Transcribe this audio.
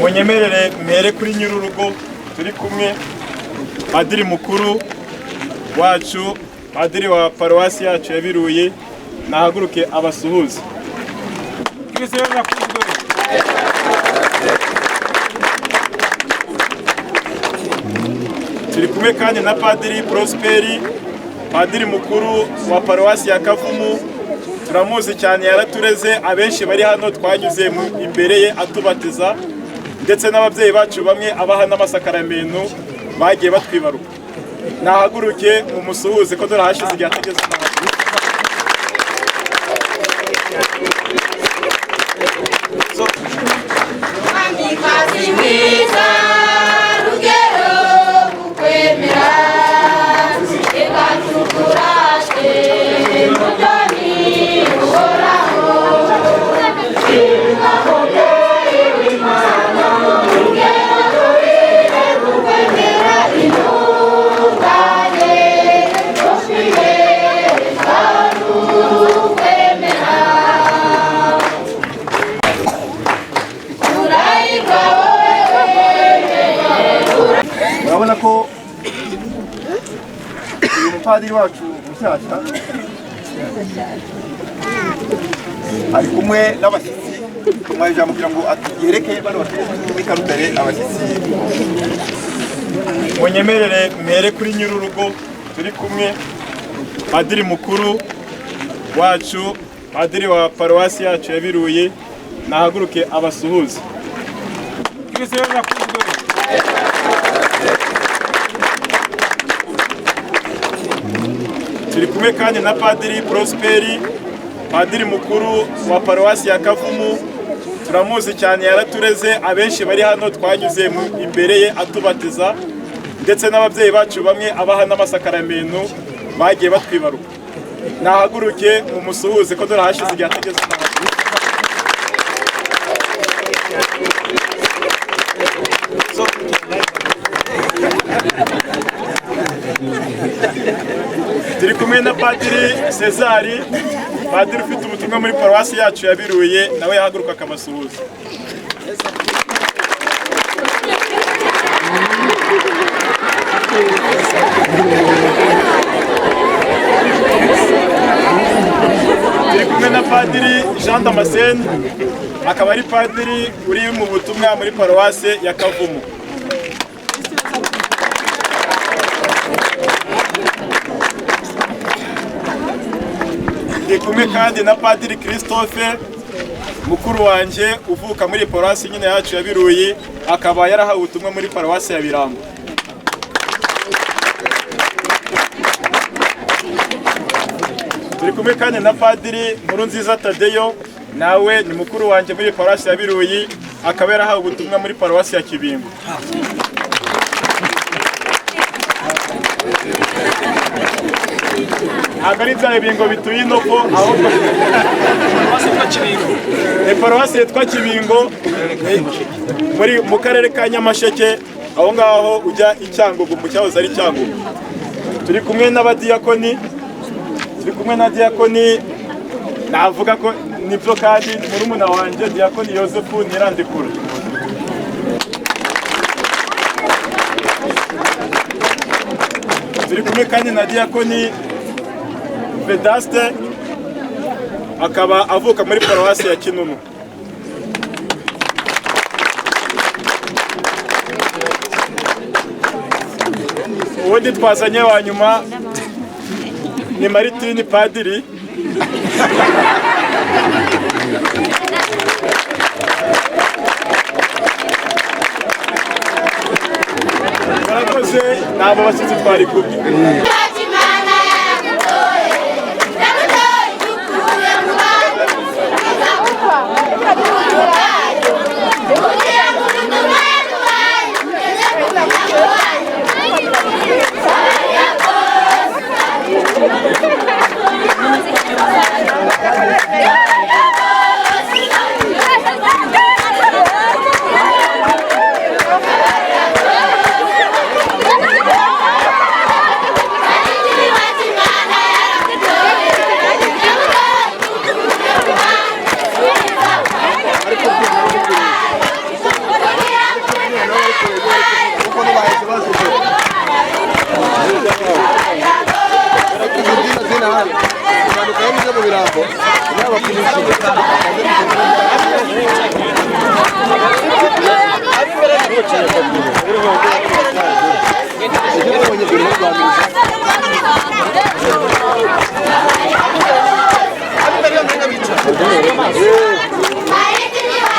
Munyemerere mpere kuri nyir'urugo turi kumwe, padiri mukuru wacu, padiri wa paruwasi yacu ya Biruyi, nahaguruke abasuhuze. Kristo Yezu akuzwe. Turi kumwe kandi na padiri Prosperi, padiri mukuru wa paruwasi ya Kavumu. Turamuzi cyane, yaratureze, abenshi bari hano twanyuze imbere ye atubatiza, ndetse n'ababyeyi bacu bamwe abaha n'amasakaramentu bagiye batwibaruka. Nahaguruke mumusuhuze ko dore hashize igihe ategeze. Mwamikazi mwiza, rugero kukwemera, reka tukurate mutoni uhoraho. Twibuka mubyeyi w'Imana, rugero turire kukwemera intungane, utwihereza n'ukwemera. Urahirwa wowe Urabona ko uyu mupadiri wacu mushyashya ari kumwe n'abashyitsi. Tumuhaye ijambo kugira ngo yereke bano bakirisitu b'i Karutare abashyitsi. Munyemerere mpere kuri nyir'urugo turi kumwe, padiri mukuru wacu, padiri wa paruwasi yacu ya Biruyi, nahaguruke abasuhuze. Kristo Yezu akuzwe. Turi kumwe kandi na padiri Prosperi, padiri mukuru wa paruwasi ya Kavumu. Turamuzi cyane, yaratureze, abenshi bari hano twanyuze imbere ye atubatiza, ndetse n'ababyeyi bacu bamwe abaha n'amasakaramentu bagiye batwibaruka. Nahaguruke mumusuhuze ko dore hashize igihe ategeze. Turi kumwe na padiri Cezari, padiri ufite ubutumwa muri paruwasi yacu ya Biruye, nawe yahaguruka akabasuhuza. Turi kumwe na padiri Jean Damascene, akaba ari padiri uri mu butumwa muri paruwasi ya Kavumu. Ndi kumwe kandi na padiri Christophe, mukuru wanjye uvuka muri paruwasi nyine yacu ya Biruyi, akaba yarahawe ubutumwa muri paruwasi ya Birambo. Turi kumwe kandi na padiri Nkurunziza Tadeyo, nawe ni mukuru wanjye muri paruwasi ya Biruyi, akaba yarahawe ubutumwa muri paruwasi ya Kibingo. Ntabwo ari bya bibingo bituye inoko, ahubwo ni paruwasi yitwa Kibingo muri mu karere ka Nyamasheke, aho ngaho ujya i Cyangugu mu cyahoze ari Cyangugu. Turi kumwe n'abadiyakoni, turi kumwe na diyakoni, navuga ko nibyo kandi murumuna wanjye diyakoni Yozefu Ntirandekura. Turi kumwe kandi na diyakoni Vedaste, akaba avuka muri paruwasi ya Kinunu. Ubundi twazanye wa nyuma ni Maritini padiri. Murakoze, ni abo bashyitsi twari kumwe. Imana yaragutoye, yagutoye igukuye mu bantu, kugira ngo ubutumwa yaduhaye ugeze ku muryango wayo. Impanuka yanyuze mu birambo yaba ku mikino.